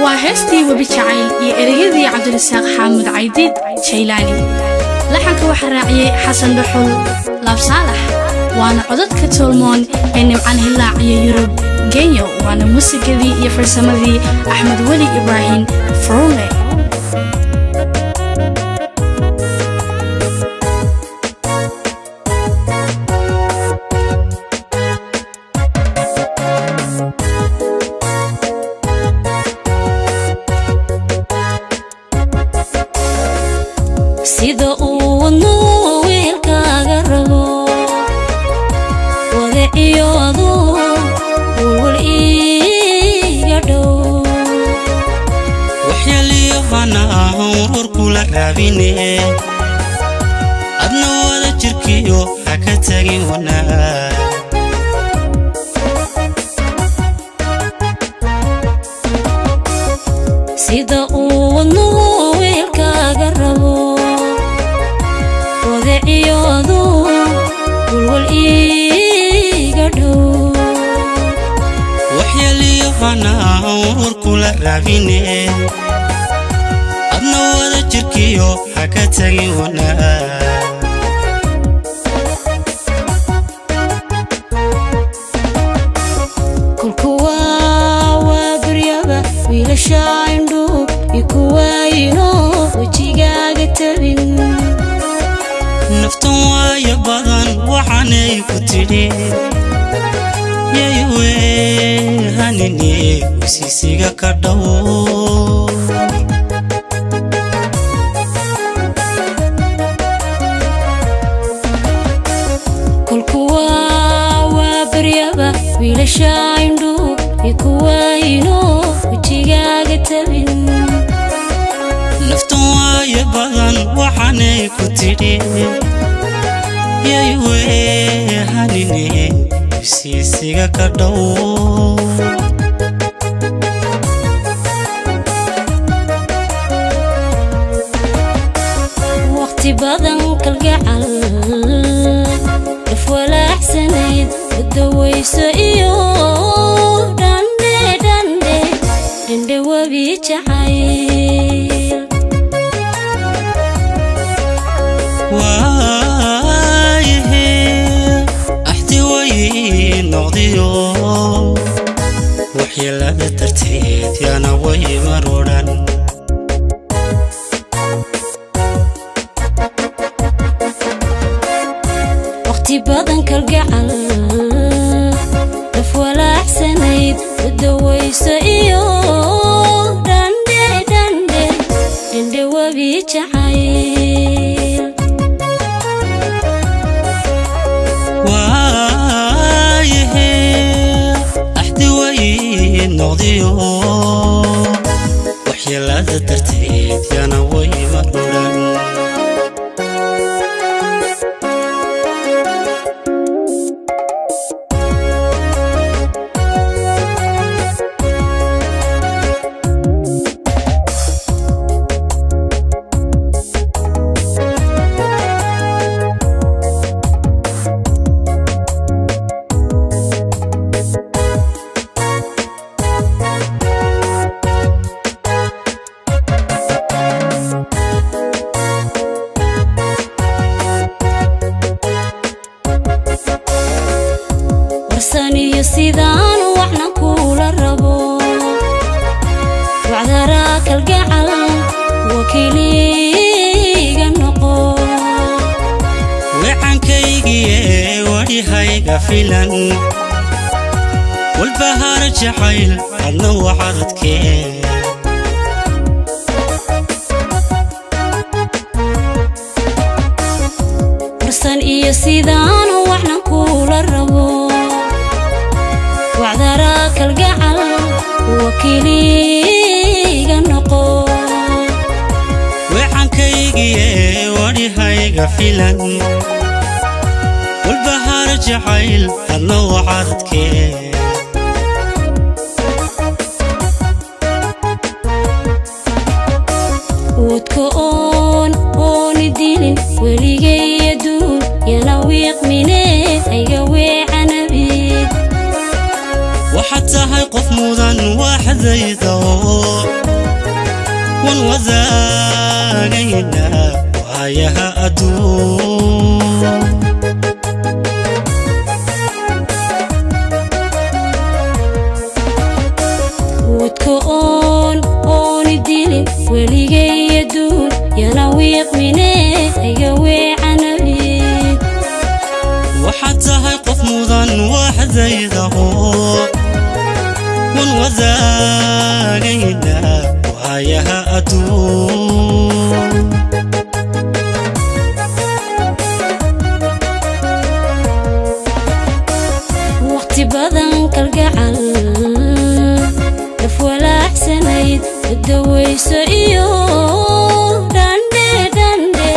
Waa heestii Webi Jacayl iyo ereyadii Cabdirasaaq Xaamud Caydiid Jaylaani. Laxanka waxaa raaciyey Xasan Dhuxul Laabsaalax, waana codadka toolmoon ee Nimcaan Hilaac iyo Yurub Genyo, waana muusikadii iyo farsamadii Axmed Weli Ibraahim Farume. Sida uu wadnuu wiilkaaga rabo, wadaciyoodu walwal iiga dhow. Waxyaliyo hana ahan warwar kula raabine, adna wada jirkiyo ha ka tagin wanaag. Sida uu wadnuu wiilkaaga rabo, wadaciyoodu walwal iiga dhow. Waxyaliyo hana ahan warwar kula raabine, adna wada jirkiyo ha ka tagin wanaag. Kolku waa baryaba wiilasha indhuu ikuwaayino wejigaaga tabin. Naftan waayo badan waxaanay ku tidhi yaywe hanine wisiisiga ka dhow. Kolku waa baryaba wiilasha indhuu ikuwaayino wejigaaga tabin. Naftan waayo badan waxaanay ku tidhi yaywe hanine wisiisiga ka dhow. Waqti badan kalgacal dhaf walaacsanayd wadawayso iyo dhandhe dhandhe dhandhe webi jacayl. Waayahe axti way noqdiyo waxyeelada darteed yaana way marodhan. Waqti badan kalgacal dhaf walaacsanayd wadawayso iyo dhandhe dhandhe dhandhe webi jacayl. Waayahe axti way noqdiyo waxyeelada darteed yaana way marodhan. Warsaniyo sidaan waxna kula rabo, wacdaraa kalgacal wakiiliga noqo. Wecankaygiye wadhihayga filan walbahaar jacayl adna waxadadkee. Warsan iyo sidaan waxna kula rabo, wacdaraa kalgacal wakiiliga noqo. Wecankaygiye wadhihayga filan walbahaar jacayl adna waxadadkee. Wadka oon ooni dilin weligay aduun yana wiiqmine ayga weecanabid. Waxaad Waxaad tahay qof mudan waxdayda oo wan wadaagaynaa waayaha adduun. Wadka oon ooni dilin weligay aduun yana wiiqmine iga weecanabid. Waxaad tahay qof mudan waxdayda oo wan wadaagaynaa waayaha adduun. Waqti badan kalgacal daf walaacsanayd dadawayso iyo dhandhe dhandhe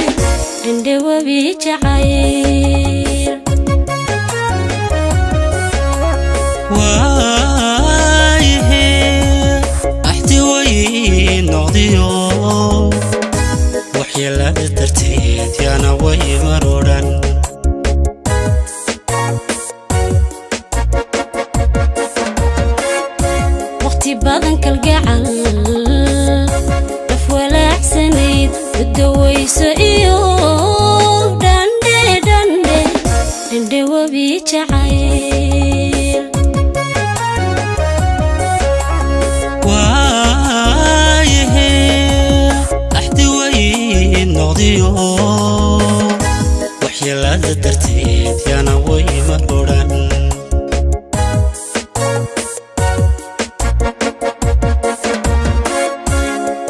cindhe webi jacayl. Waayahe axti way noqdiyo waxyeelada darteed yaana way marodhan. Waqti badan kalgacal daf walaacsanayd dadawayso iyo dhandhe dhandhe cindhe webi jacayl. Waayahe axti way noqdiyo waxyeelada darteed yaana way marodhan.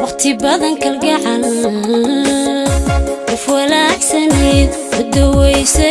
Waqti badan kalgacal daf walaacsanayd wadawayso.